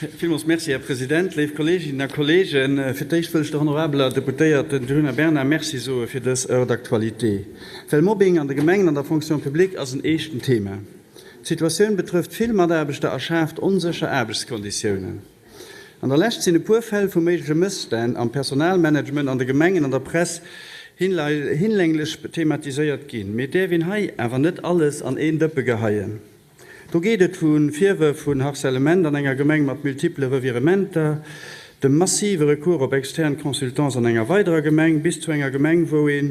Villmools Merci, Här President. Léif Kolleeginnen a Kolleegen, fir d'éischt wëll ech der honorabeler Deputéierten Djuna Bernard Merci soe fir dës Heure d'actualité. Well Mobbing an de Gemengen an der Fonction publique ass en eeschten Thema. D'Situatioun betrëfft vill Mataarbechter a schaaft onsécher Aarbechtskonditiounen. An der Lescht sinn e puer Fäll vu méigleche Mësstänn am Personalmanagement an de Gemengen an der Press hinlänglech thematiséiert ginn. Mee et däerf een hei awer net alles an een Dëppe geheien. Do geet et vu Virwërf vun Harcèlement an enger Gemeng mat multiple Revirementer, dem massive Recours op extern Consultants an enger weiderer Gemeng, bis zu enger Gemeng, wou een,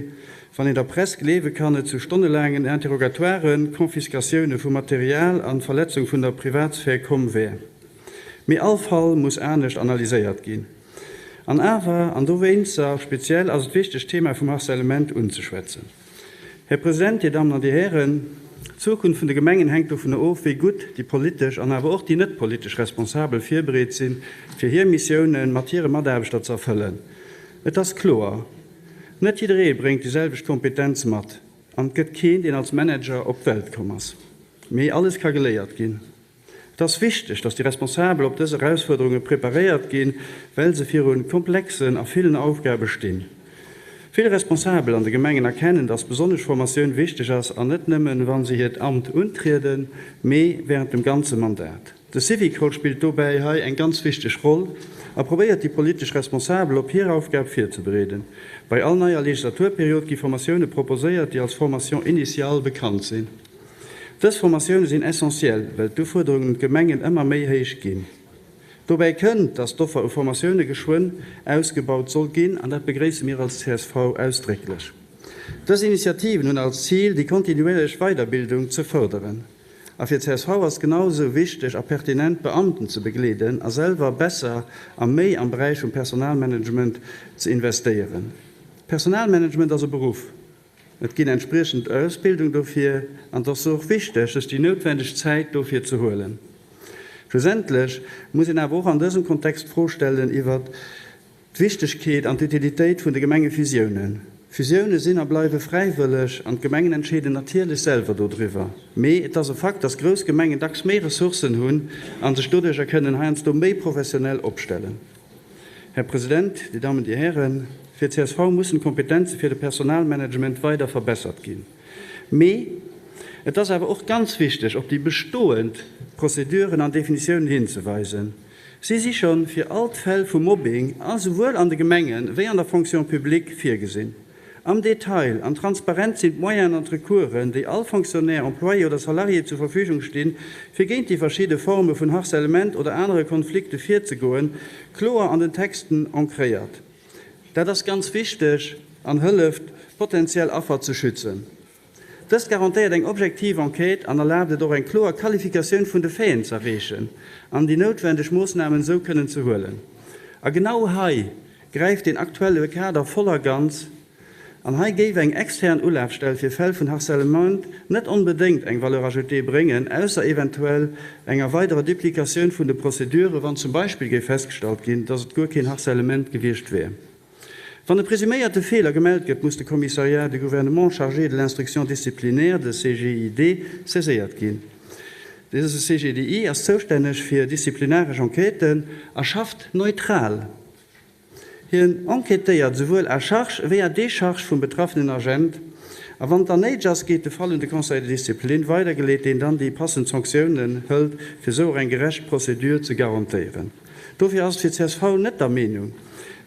wann een der Press gleewe kann, et zu stonnelaangen Interrogatoiren, Confiscatioune vu Material an Verletzung vun der Privatsphär komm wär. Mee all Fall muss anescht analyséiert ginn. An awer, an dowéinster speziell, ass et wichteg, d'Thema vum Harcèlement unzeschwätzen. Här President, Dir Dammen an Dir Hären, d'Zukunft vun de Gemengen hänkt dovunner of, wéi gutt déi politesch an awer och déi net politesch Responsabel virbereet sinn, fir hir Missiounen mat hire Mataarbechter ze erfëllen. Et ass kloer, Net jidderee bréngt déi selwecht Kompetenz mat an et gëtt keen, deen als Manager op d'Welt komm ass. Mee alles ka geléiert ginn. Et ass wichteg, dass déi Responsabel op dës Erausfuerderunge preparéiert ginn, well se viru komplexen a villen Aufgabe stinn. Vill Responsabel an de Gemengen erkennen, dass besonnesch Formatioun wichteg ass, an net nëmmen, wa se hiert Amt untrieden, mee wärend dem ganze Mandat. De Syvicol spillt dobäi hei eng ganz wichteg Roll a probéiert déi politesch Responsabel op hir Aufgab virzebereeden. Bei all neier Legislaturperiod gi Formatioune proposéiert, déi als Formation initiale bekannt sinn. Dës Formatioune sinn essentiell, well d'Ufuerderungen un d'Gemengen ëmmer méi héich ginn. Dobäi kënnt, dass d'Offer u Formatioune geschwënn ausgebaut soll ginn, an dat begréisse mir als csv ausdrécklech. Dës Initiativen hunn als Zil, déi kontinuéierlech Weiderbildung ze fërderen. A fir csv ass genau esou wichteg a pertinent, d'Beamten ze begleeden a selwer besser a méi am Beräich vum Personalmanagement ze investéieren. Personalmanagement ass e Beruff. Et ginn entspriechend Ausbildung dofir an et ass och wichteg, sech déi noutwendeg Zäit dofir ze huelen. Schlussendlech muss een awer och an dësem Kontext d'Fro stellen iwwert d'Wichtegkeet an d'Utilitéit vun de Gemengefusiounen. Fusioune sinn a bleiwe fräiwëlleg an d'Gemengen entscheeden natierlech selwer dodriwwer. Mee et ass e Fakt, dass grouss Gemengen dacks méi Ressourcen hunn a sech doduercher kënnen heiansdo méi professionell opstellen. Här President, Dir Dammen, Dir Hären, fir csv mussen d'Kompetenze fir de Personalmanagement weider verbessert ginn. Mee et ass awer och ganz wichteg, op déi bestoend Prozeduren an Definitiounen hinzeweisen. Si si scho fir all d'Fäll vu Mobbing, a souwuel an de Gemenge wéi an der Fonction publique, virgesinn. Am Detail an transparent sinn d'Moyenen an d'Recoursen, déi all Fonctionnaire, Employé oder Salarié zur Verfügung stinn, fir géint déi verschidde Forme vun Harcèlement oder anere Konflikte virzegoen, kloer an den Texten ancréiert. Dat ass ganz wichteg an hëlleft, potenziell Affer ze schützen. Dëst garantéiert eng objektiv Enquête an erlaabt et och eng kloer Qualifikatioun vun de Faiten z'erreechen an déi noutwendeg Moossnamen esou kënnen ze huelen. A genau hei gräift deen aktuelle Kader voll a ganz. An hei géif eng extern Ulafstell fir Fäll vun Harcèlement net onbedéngt eng Valeur ajoutée bréngen, ausser eventuell enger weiderer Duplikatioun vun de Procéduren, wann zum Beispill géif festgestallt ginn, dass et guer keen Harcèlement gewiescht wär. Wann e presuméierte Feeler gemellt gëtt, muss de Commissariat du gouvernement chargé de l'instruction disciplinaire, de CGID, saiséiert ginn. Dëse CGDI ass zoustänneg fir disziplinaresch Enquêten a schafft neutral. Hien enquêtéiert esouwuel à charge ewéi à décharge vum betraffenen Agent a wann et dann néideg ass, gétt de Fall un de Conseil de discipline weidergeleet, deen dann déi passend Sanktiounen hëlt, fir esou och eng gerecht Procédure ze garantéieren. Dofir ass et fir csv net der Meenung,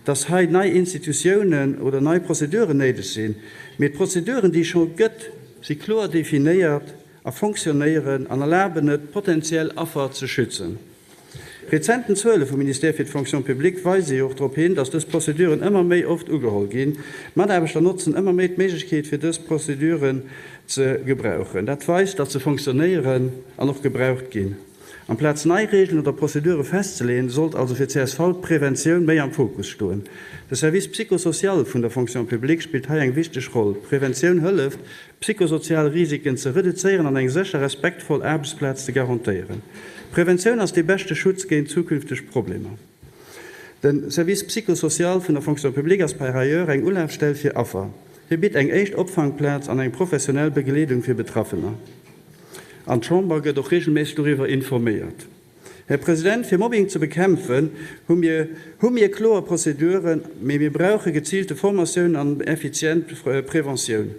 dass hei nei Institutiounen oder nei Prozeduren néideg sinn, mee d'Prozeduren, déi scho gëtt, si kloer definéiert a fonctionnéieren an erlaben et, potenziell Affer ze schützen. Rezenten Zuele vum Ministère fir d'Fonction publique weise jo och drop hin, dass dës Prozeduren ëmmer méi oft ugeholl ginn. D'Mataarbechter notzen ëmmer méi d'Méiglechkeet, fir dës Prozeduren ze gebrauchen. Dat weist, datt se fonctionnéieren an och gebraucht ginn. Amplaz nei Regeln oder Prozedure festzeleeën, sollt also fir csv d'Preventioun méi am Fokus stoen. De Service psychosocial vun der Fonction publique spillt hei eng wichteg Roll. D'Preventioun hëlleft, psychosozial Risiken ze reduzéieren an eng sécher, respektvoll Aarbechtsplaz ze garantéieren. Preventioun ass dee beschte Schutz géint zukünfteg Problemer. De Service psychosocial vun der Fonction publique ass par ailleurs eng Ulafstell fir Affer. Hie bitt eng éischt Opfangplaz an eng professionell Begleedung fir Betraffener. An d'Chamber gëtt och regelméisseg doriwwer informéiert. Här President, fir Mobbing ze bekämpfen, hu mir hu mir kloer Prozeduren, mee mir brauche geziilte Formatioun an effizient Preventioun.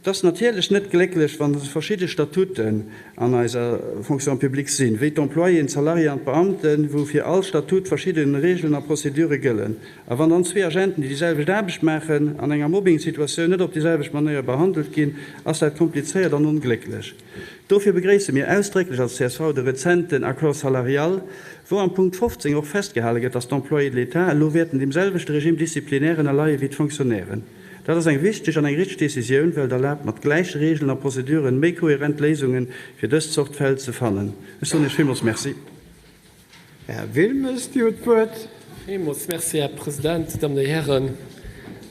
Et ass natierlech net glécklech, wa verschidde Statuten an eiser Fonction publique sinn, wéi d'Employéen, d'Salariéen an d'Beamten, wou fir all Statut verschidde Regeln a Prozedure gëllen. A wann dann zwee Agenten, déi déi selwecht Aarbecht maachen, an enger Mobbing-Situatioun net op déi selwecht Manéier behandelt ginn, ass dat komplizéiert an onglécklech. Dofir begréisse mir ausdrécklech als csv de rezenten Accord salarial, wou am Punkt 15 och festgehale gëtt, dass d'Employés de l'État elo wäerten deem selwechte Régime disciplinaire ënnerleie wéi d'Fonctionnairen. Dat ass eng wichteg an eng richteg Décisioun, well et erlaabt, mat gläiche Regeln a Prozeduren méi kohärent Léisunge fir dës Zort Fäll ze fannen. Ech soen Iech villmools Merci. Här Wilmes, Dir hutt d'Wuert. Villmools Merci, Här President, Dammen an Hären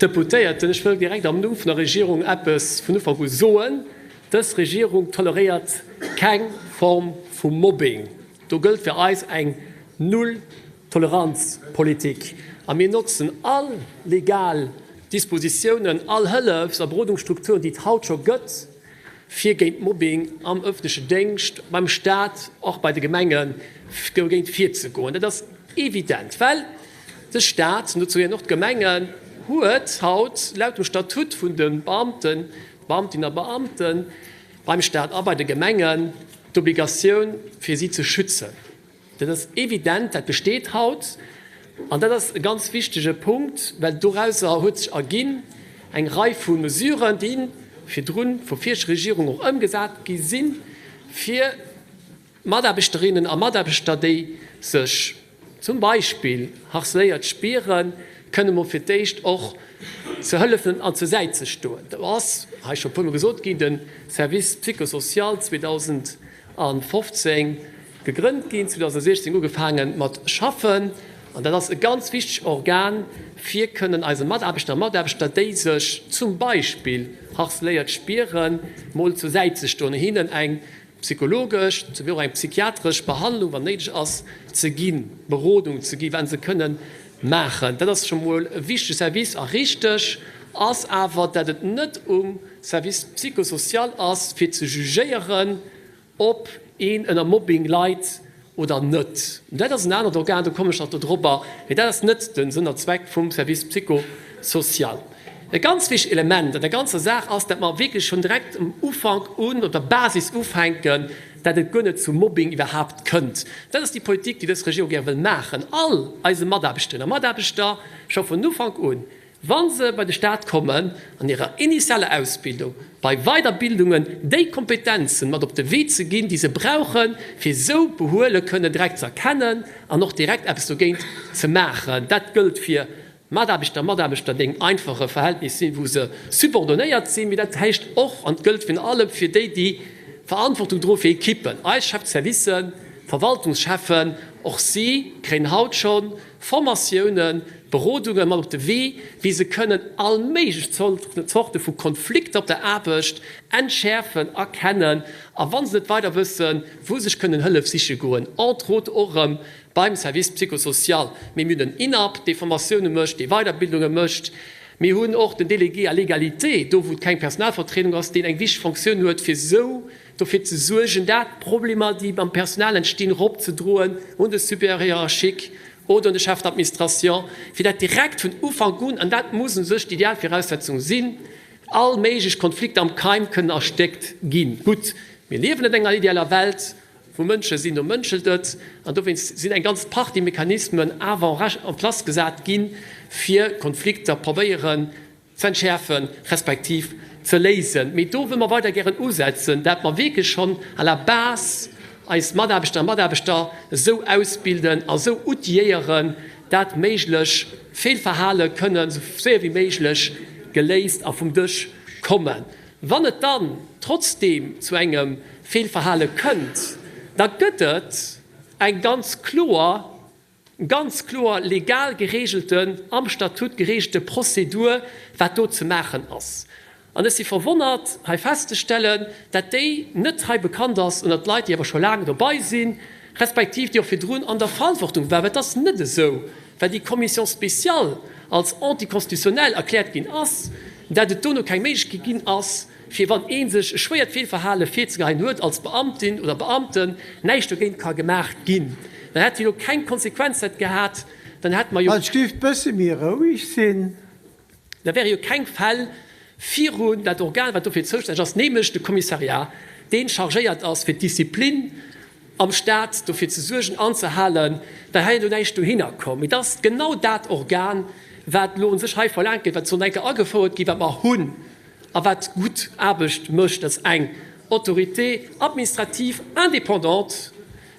Deputéierten. Ech wëll direkt am Numm vun der Regierung eppes vun Ufank u soen, Dës Regierung toleréiert keng Form vu Mobbing. Do gëllt fir eis eng Null-Toleranz-Politik a mir notzen all legal Dispositiounen, all Hëllefs a Berodungsstrukturen, déi et haut scho gëtt, fir géint Mobbing am ëffentlechen Déngscht, beim Staat, och bei de Gemengen, dogéint virzegoen. Dat ass evident, well de Staat, an dozou gehéieren och d'Gemengen, huet haut laut dem Statut vun de Beamten, Beamtinnen a Beamten beim Staat a bei de Gemengen, d'Obligatioun, fir si ze schützen. Dat ass evident, dat besteet haut. An dat ass e ganz wichtege Punkt, well dorauser huet sech erginn eng Rei vu Mesuren, déi virdrun vu viregter Regierung och ëmgesat gi sinn, fir Mataarbechterinnen a Mataarbechter, déi sech zum Beispill harceléiert spieren, kënne mol fir d'éischt och ze hëllefen an zur Säit ze stoen. Do ass hei scho e puermol gesot ginn, de Service psychosocial 2015 gegrënnt ginn, 2016 ugefaange mat schaffen. An dat ass e ganz wichteg Organ, fir kënnen eise Mataarbechter a Mataarbechter, déi sech zum Beispill harceléiert spieren, mol zur Säit ze stoen, hinnen eng psychologesch souwéi och eng psychiatresch Behandlung, wann néideg ass, ze ginn, Berodung ze ginn, wat se kënnen maachen. Dat ass scho mol e wichtege Service. A richteg ass awer, dat et net um Service psychosocial ass, fir ze jugéieren, ob een ënner Mobbing leit oder net. Dat ass en anert Organ, do kommen ech nach dodrobber, mee dat ass net de Sënn a Zweck vum Service psychosocial. E ganz wichtegt Element an der ganzer Saach ass, dat mer wierklech schonn direkt um Ufank un, op der Basis ufänken, dat et guer net zu Mobbing iwwerhaapt kënnt. Dat ass déi Politik, déi dës Regierung gär wëll maachen, all eise Mataarbechterinnen a Mataarbechter scho vun Ufank un Wa se bei de Staat kommen, an hirer initialer Ausbildung, bei Weiderbildungen déi Kompetenzen mat op de Wee ze ginn, déi se brauchen, fir esou Behuele kënnen direkt ze erkennen an och direkt eppes dogéint ze maachen. Dat gëllt fir Mataarbechter a Mataarbechter, déi engem einfache Verhältnis sinn, wou se subordonéiert sinn, mee dat heescht och an gëllt virun allem fir déi, déi Verantwortung droe fir Ekippen, eis Chefs de servicen, Verwaltungscheffen, och si kréien haut schonn Formatiounen, Berodunge mat op de Wee, wéi se kënnen all méiglech Zorte vu Konflikter op der Aarbecht entschäerfen, erkennen a wa se net weider wëssen, wou se sech kënnen Hëllef siche goen, entre autres och erëm beim Service psychosocial. Mee mir hunn den INAP, dee Formatioune mécht, dee Weiderbildunge mécht. Mir hunn och den Délégué à l'égalité, do wou et keng Personalvertriedung ass, deen eng wichteg Fonctioun huet, fir esou dofir ze suergen, dat d'Problemer, déi beim Personal entstinn, eropzedroen un de Supérieur hiérarchique oder un de Chef d'administration, fir dat direkt vun Ufank un, an dat muss u sech déi ideal Viraussetzung sinn, all méiglech Konflikter am Keim kënnen erstéckt ginn. Gutt, mir liewen net an enger idealer Welt, wou Mënsche sinn, do mënschelt et, an dowéinst sinn eng ganz Partie Mechanismen awer en place gesat ginn, fir Konflikter probéieren ze entschäerfen, respektiv ze léisen. Mee do wëlle mer weider gären usetzen, dat mer wierklech schonn à la base eis Mataarbechter a Mataarbechter esou ausbilden a esou outilléieren, dat méiglech Feelverhale kënnen esou séier wéi méiglech geléist a vum Dësch kommen. Wann et dann trotzdeem zu engem Feelverhale kënnt, da gëtt et eng ganz kloer, Ganz kloer legal geregelten, am Statut geregelte Prozedur, wat do ze maachen ass. An ech si verwonnert, hei festzestellen, dat déi net hei bekannt ass ënnert Leit, déi awer scho laang dobei sinn, respektiv déi och virdrun an der Verantwortung waren. Well et ass net esou, well déi Commission spéciale als anticonstitutionnelle erkläert ginn ass, dat et dono keng Méiglechkeet ginn ass, fir wann ee sech e schwéiert Feelverhale virzegeheien huet als Beamtin oder Beamten, näischt dogéint ka gemaach ginn. Dann hätt jo elo keng Konsequenz dat gehat, dann hätte mer jo. Wann d'Stift bësse méi roueg sinn. Da wäre jo keng Fäll virun dat Organ, wat dofir zoustänneg ass, nämlech de Kommissariat, dee chargéiert ass fir d'Disziplin am Stat dofir ze suergen, anzehalen, da hätt jo näischt dohinner komm. Mee et ass genau dat Organ, wat elo u sech hei verlaangt gëtt, wat soll eng Kéier agefouert ginn, wat mer hunn a wat gutt Aarbecht mécht. Dat ass eng Autorité administrative indépendante,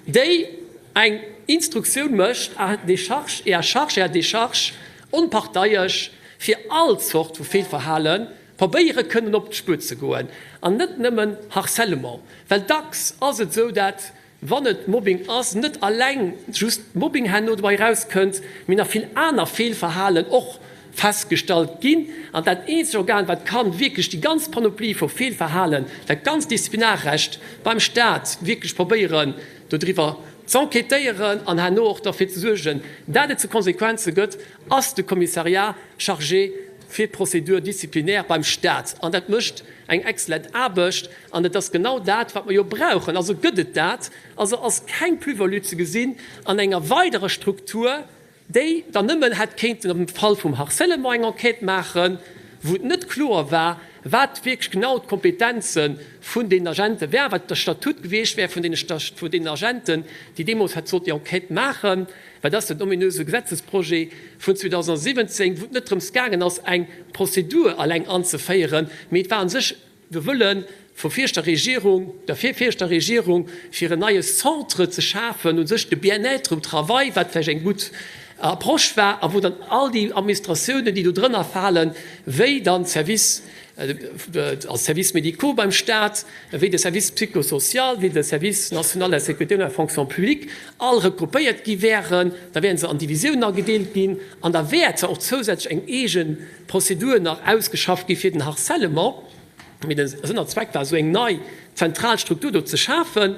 déi eng Instruktioun mécht à décharge et à charge et à décharge, onparteiesch, fir all Zort vu Feelverhale probéiere kënnen op d'Spuer ze goen, an net nëmmen Harcèlement, well dacks ass et esou, dat wann et Mobbing ass, net alleng just Mobbing herno dobäi erauskënnt, mee nach vill aner Feelverhalen och festgestallt ginn. An dat eenzeg Organ, wat kann wierklech déi ganz Panoplie vu Feelverhalen, dat ganzt Disziplinarrecht beim Stat wierklech probéieren dodriwwer z'enquêtéieren an herno och derfir ze suergen, dat et zu Konsequenze gëtt, ass de Commissariat chargé fir d'Procédure disciplinaire beim Stat. An dat mécht eng exzellent Aarbecht. An et ass genau dat, wat mer jo brauchen. Also gëtt et dat. Also ass keng Plus-value ze gesinn an enger weiderer Struktur, déi dann nëmmen hätt kéinten am Fall vum Harcèlement eng Enquête maachen, wou et net kloer war, wat wierklech genau d'Kompetenze vun deenen Agente wären, wat de Statut gewiescht wär vun deenen Agenten, déi deemools hätt sollten déi Enquête maachen. Well dat ass den ominöse Gesetzesprojet vun 2017, wou et net drëms gaangen ass, eng Prozedur alleng anzeféieren, mee et war a sech de Wëlle vu viregter Regierung, der virviregter Regierung, fir en neie Centre ze schafen, u sech de Bien-être au travail, wat vläicht eng gutt Approche war, a wou dann all déi Administratiounen, déi do drënner falen, wéi dann d'Service, als Services médicaux beim Stat, wéi de Service psychosocial, wéi de Service national de la sécurité de la fonction publique, all regroupéiert gi wären. Da wären se an Divisiounen agedeelt ginn an da wär zwar och zousätzlech eng eege Prozedur nach ausgeschafft gi fir den Harcèlement, mee de Sënn an Zweck war esou eng nei zentral Struktur do ze schafen.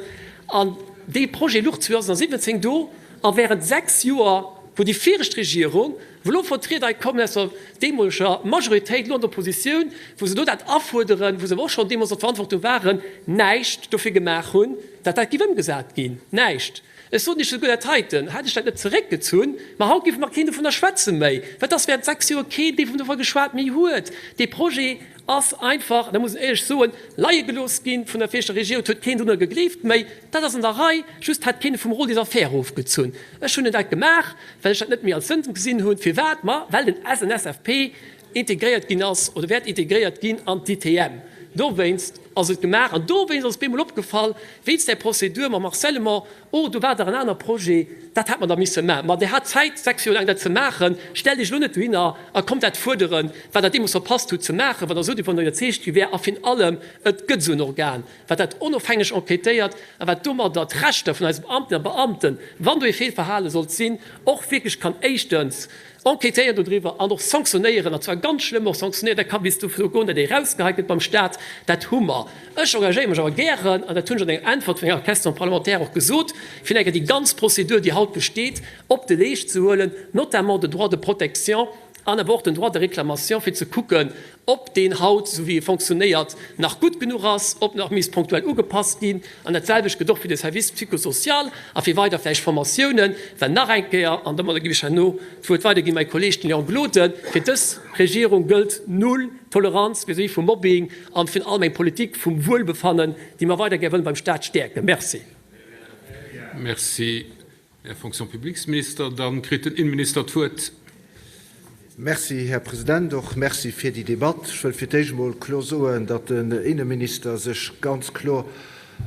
An dee Projet luch 2017 do a während 6 Joer, wou déi viregt Regierung, wou elo Vertrieder hei kommen aus der deemoleger Majoritéit, elo an der Oppositioun, wou se elo dat afuerderen, wou se awer och schonn deemools an der Verantwortung waren, näischt dofir gemaach hunn, datt dat géif ëmgesat ginn. Näischt! Ech soen Iech souguer dat heiten, hätt ech dat net zeréckgezunn, ma haut géife mer keen dovunner schwätze méi, well et ass während 6 Joer keen, dee vun dovun geschwat méi huet. Dee Projet ass einfach, dat muss een éierlech soen, leie gelooss gi vun der viregter Regierung. Et huet keen drunner gegleeft méi. Dat ass an der Rei, just hat keen e vum Rôle des affaires ofgezunn. Ech hunn en dat gemaach, well ech dat net méi als sënnvoll gesinn hunn. Firwat? Ma well den SNSFP integréiert ginn ass oder wäert integréiert ginn an d'ITM. Dowéinst ass et gemaach an dowéinst ass et bemol opgefall, wéinst där Prozedur mam Harcèlement, oh do war dach en aner Projet, dat hätt mer da misse maachen. Ma Dir hat Zäit, 6 Joer laang dat ze maachen. Stellt Iech elo net dohinner a kommt dat fuerderen, wat Der deemools verpasst hutt ze maachen, wann Der esou dovun iwwerzeegt gi wäert. A virun allem, et gëtt esou en Organ, wat dat onofhängeg enquêtéiert a wat domadder d'Rechter vun eise Beamten a Beamten, wann do ee Feelverhale sollt sinn, och wierklech kann éischtens Enquêtéieren dodriwwer an och sanktionéieren, an zwar ganz schlëmm och sanktionéieren, dat ka bis dozou goen, datt ee erausgeheit gëtt beim Stat, dat hu mer. Ech engagéiere mech awer gären, an dat hunn ech an enger Äntwert vun enger Question parlementaire och gesot, fir eng Kéier déi ganz Prozedur, déi haut besteet, op de Leescht ze huelen, notamment den Droit de protection an awer och den Droit de réclamation, fir ze kucken, ob deen haut, esou wéi e fonctionnéiert, nach gutt genuch ass, ob nach misst ponktuell ugepasst ginn. An dat selwecht gëtt och fir de Service psychosocial a fir weider vläicht Formatiounen, well nach eng Kéier, an domadder géif ech herno d'Wuert weiderginn, mäi Kolleeg, den Léon Gloden, fir dës Regierung gëllt null Toleranz vis-à-vis vum Mobbing an virun allem eng Politik vum Wuelbefannen, déi mer weider gär wëllen beim Stat stäerken. Merci. Merci. Här Fonction-publiques-Minister, da kritt den Innenminister d'Wuert. Merci, Här President. Och merci fir déi Debatt. Ech wëll fir d'éischt emol kloer soen, datt den Innenminister sech ganz kloer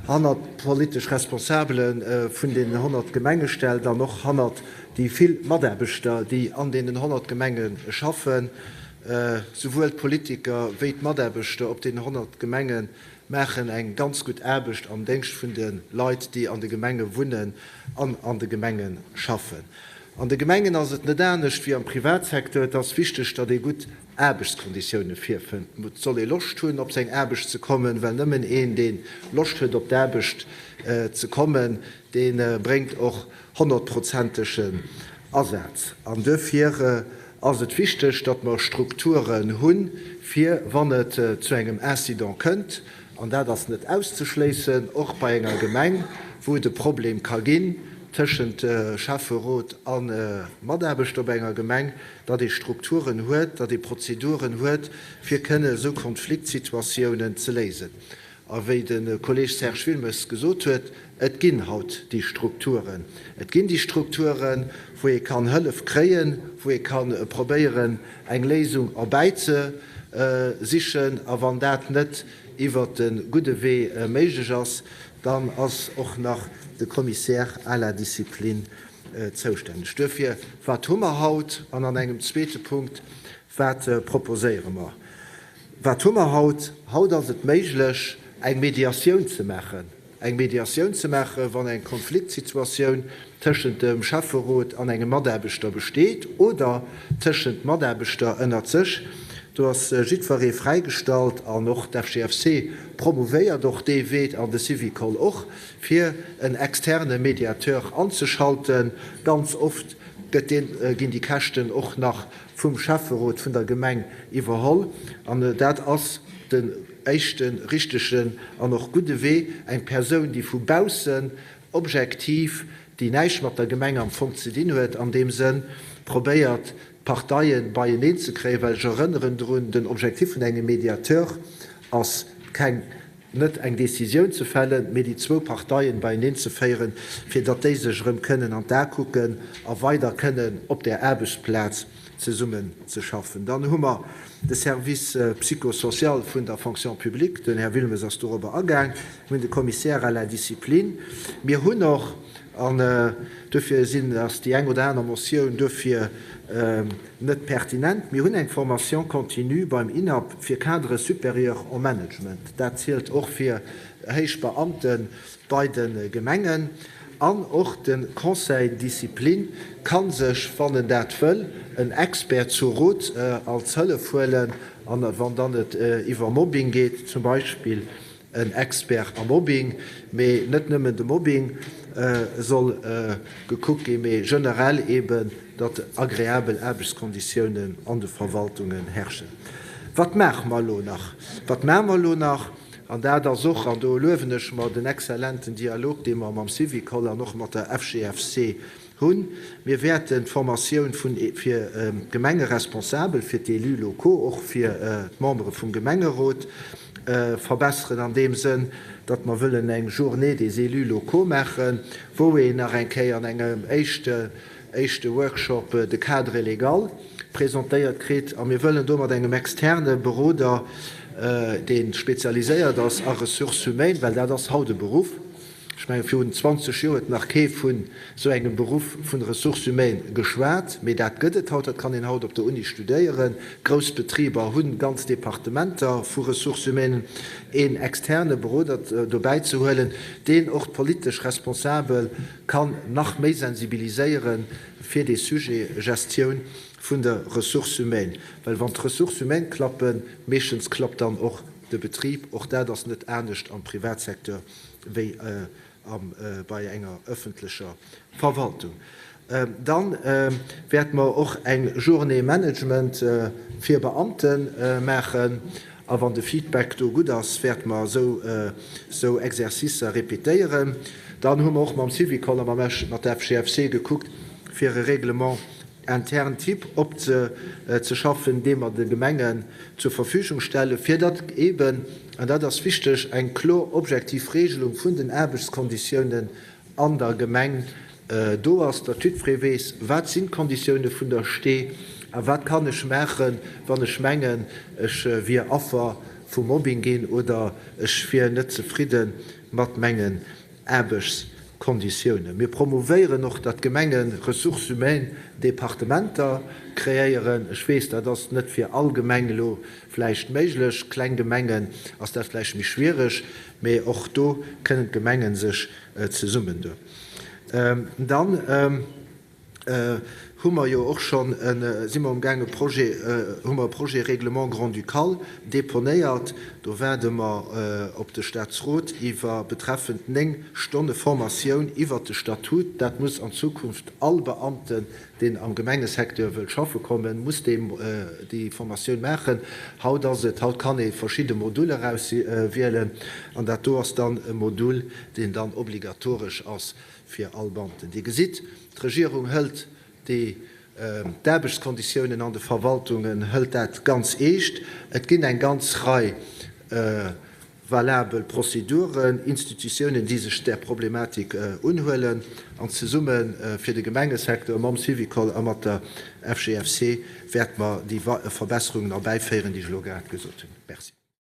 hannert d'politesch Responsabele vun deenen 100 Gemenge stellt an och hannert déi vill Mataarbechter, déi an deenen 100 Gemenge schaffen. Souwuel d'Politiker wéi d'Mataarbechter op deenen 100 Gemenge maachen eng ganz gutt Aarbecht am Déngscht vun de Leit, déi an de Gemenge wunnen an an de Gemenge schaffen. An de Gemengen ass et net anescht wéi am Privatsecteur. Et ass wichteg, datt ee gutt Aarbechtskonditioune virfënnt. Et soll ee Loscht hunn, op seng Aarbecht ze kommen, well nëmmen een, dee Loscht huet, op d'Aarbecht ze kommen, dee bréngt och honnertprozentegen Asaz. An duerfir. ass et wichteg, datt mer Strukturen hunn, fir wann et zu engem Incident kënnt, an dat ass net auszeschléissen, och bei enger Gemeng, wou et e Problem ka ginn tëschent Schäfferot a Mataarbechter op enger Gemeng, datt ee Strukturen huet, datt ee Prozeduren huet, fir kënne esou Konfliktsituatiounen ze léisen. A wéi de Kolleeg Serge Wilmes gesot huet, et ginn haut déi Strukturen. Et ginn déi Strukturen, wou ee kann Hëllef kréien, wou ee ka probéieren, eng Léisung erbäizesichen. A wann dat net iwwert de gudde Wee méiglech ass, dann ass och nach de Commissaire à la discipline zoustänneg. Duerfir, wat hu mer haut? An an engem zweete Punkt, wat proposéiere mer? Wat hu mer haut? Haut ass et méiglech, eng Mediatioun ze maachen, eng Mediatioun ze maachen, wann eng Konfliktsituatioun tëschent dem Schäfferot an engem Mataarbechter besteet oder tëschent Mataarbechter ënnert sech. Do ass jiddweree fräigestallt an och d'FGFC promouvéiert och dee Wee an de Syvicol och, fir en externe Mediateur anzeschalten. Ganz oft gëtt deen, ginn déi Käschten och nach vum Schäfferot vun der Gemeng iwwerholl an dat ass den éischte richtegen an och gudde Wee, eng Persoun, déi vu baussen objektiv, déi näischt mat der Gemeng am Fong ze dinn huet, an deem Sënn probéiert d'Parteien beieneen ze kréien, well ech erënneren drun, den Objectif vun engem Mediateur ass keng net eng Décisioun ze fällen, mee déi zwou Parteien beieneen ze féieren, fir datt déi sech erëm kënnen an d'A kucken a weider kënnen op där Aarbechtsplaz zesummen ze schaffen. Dann hu mer de Service psychosocial vun der Fonction publique, den Här Wilmes ass dorobber agaang. Mir hunn de Commissaire à la discipline. Mir hunn och, an duerfir sinn, ass déi eng oder aner Motioun duerfir net pertinent, mir hunn eng Formation continue beim INAP fir Cadres supérieurs en management. Dat zielt och fir héich Beamte bei de Gemengen. An och de Conseil de discipline ka sech, wann en dat wëll, en Expert zu Rot als Hëllef huelen. An wann dann et iwwer Mobbing geet zum Beispill, en Expert a Mobbing. Mee net nëmmen de Mobbing soll gekuckt ginn, mee generell eeben, datt agreabel Aarbechtskonditiounen an de Verwaltungen herrschen. Wat maache mer elo nach? Wat maache mer elo nach? An dat ass och, an do luewen ech mer den exzellenten Dialog, dee mer mam Syvicol an och mat der FGFC hunn, Mir wäerten d'Formatioun vun fir d'Gemengeresponsabel, fir d'Élus locaux, och fir d'Membere vum Gemengerot verbesseren an deem Sënn, datt mer wëllen eng Journée des élus locaux maachen, wou een nach eng Kéier an engem éischte éischte Workshop de Cadre légal presentéiert kritt. A mir wëllen do mat engem externe Beroder, dee spezialiséiert ass a Ressources humaines, well dat ass haut e Beruff, ech mengen, virun 20 Joer huet nach kee vun esou engem Beruff vun Ressources humaines geschwat, mee dat gëtt et haut, dat kann een haut op der Uni studéieren. Grouss Betriber hu ganz Departementer vu Ressources humaines. Een externe Beroder dobäi ze huelen, deen och d'politesch Responsabel kann nach méi sensibiliséiere fir dee Sujet Gestioun vun der Ressource humaine, well wann d'Ressources humaines klappen, meeschtens klappt dann och de Betrib. Och dat ass net anescht am Privatsecteur wéi bei enger öffentlecher Verwaltung. Dann wäerte mer och eng Journée Management fir Beamte maachen. A wann de Feedback do gutt ass, wäerte mer esou Exercicer répétéieren. Dann hu mer och mam Syvicol a mat der FGFC gekuckt, fir e Règlement interne type opzeschaffen, dee mer de Gemengen zur Verfügung stellen, fir datt eeben, an dat ass wichteg, eng kloer objektiv Regelung vun den Aarbechtskonditiounen an der Gemeng do ass, datt jiddweree weess, wat sinn d'Konditioune vun der Stee a wat kann ech maachen, wann ech mengen, ech wier Affer vu Mobbing ginn oder ech wier net zefridde mat mengen Aarbechtskonditiounen. Mir promouvéieren och, datt d'Gemenge Ressources humaines Departementer kreéieren. Ech weess, dat ass net fir all Gemeng elo vläicht méiglech. Kleng Gemengen ass dat vläicht méi schwiereg, mee och do kënnen d'Gemenge sech zesummendoen. Dann. hu mer jo och schonn e, si mer amgaang e Projet, hu mer e Projet Règlement grand-ducal deponéiert. Do waarde mer op de Statsrot iwwer betreffend 9 Stonne Formatioun iwwert de Statut. Dat muss an Zukunft all Beamten, deen am Gemengesecteur wëllt schaffe kommen, muss déi Formatioun maachen. Haut ass et, haut kann ee verschidde Moduler erauswielen an dat do ass dann e Modul, deen dann obligatoresch ass fir all Beamten. Dir gesitt, d'Regierung hëlt déi d'Aarbechtskonditiounen an de Verwaltungen hëlt dat ganz eescht. Et ginn eng ganz Rei valabel Prozeduren, Institutiounen, déi sech där Problematik unhuelen. An zesumme fir de Gemengesecteur mam Syvicol a mat der FGFC wäerte mer déi Verbesserungen erbäiféieren, déi ech elo grad gesot hunn. Merci.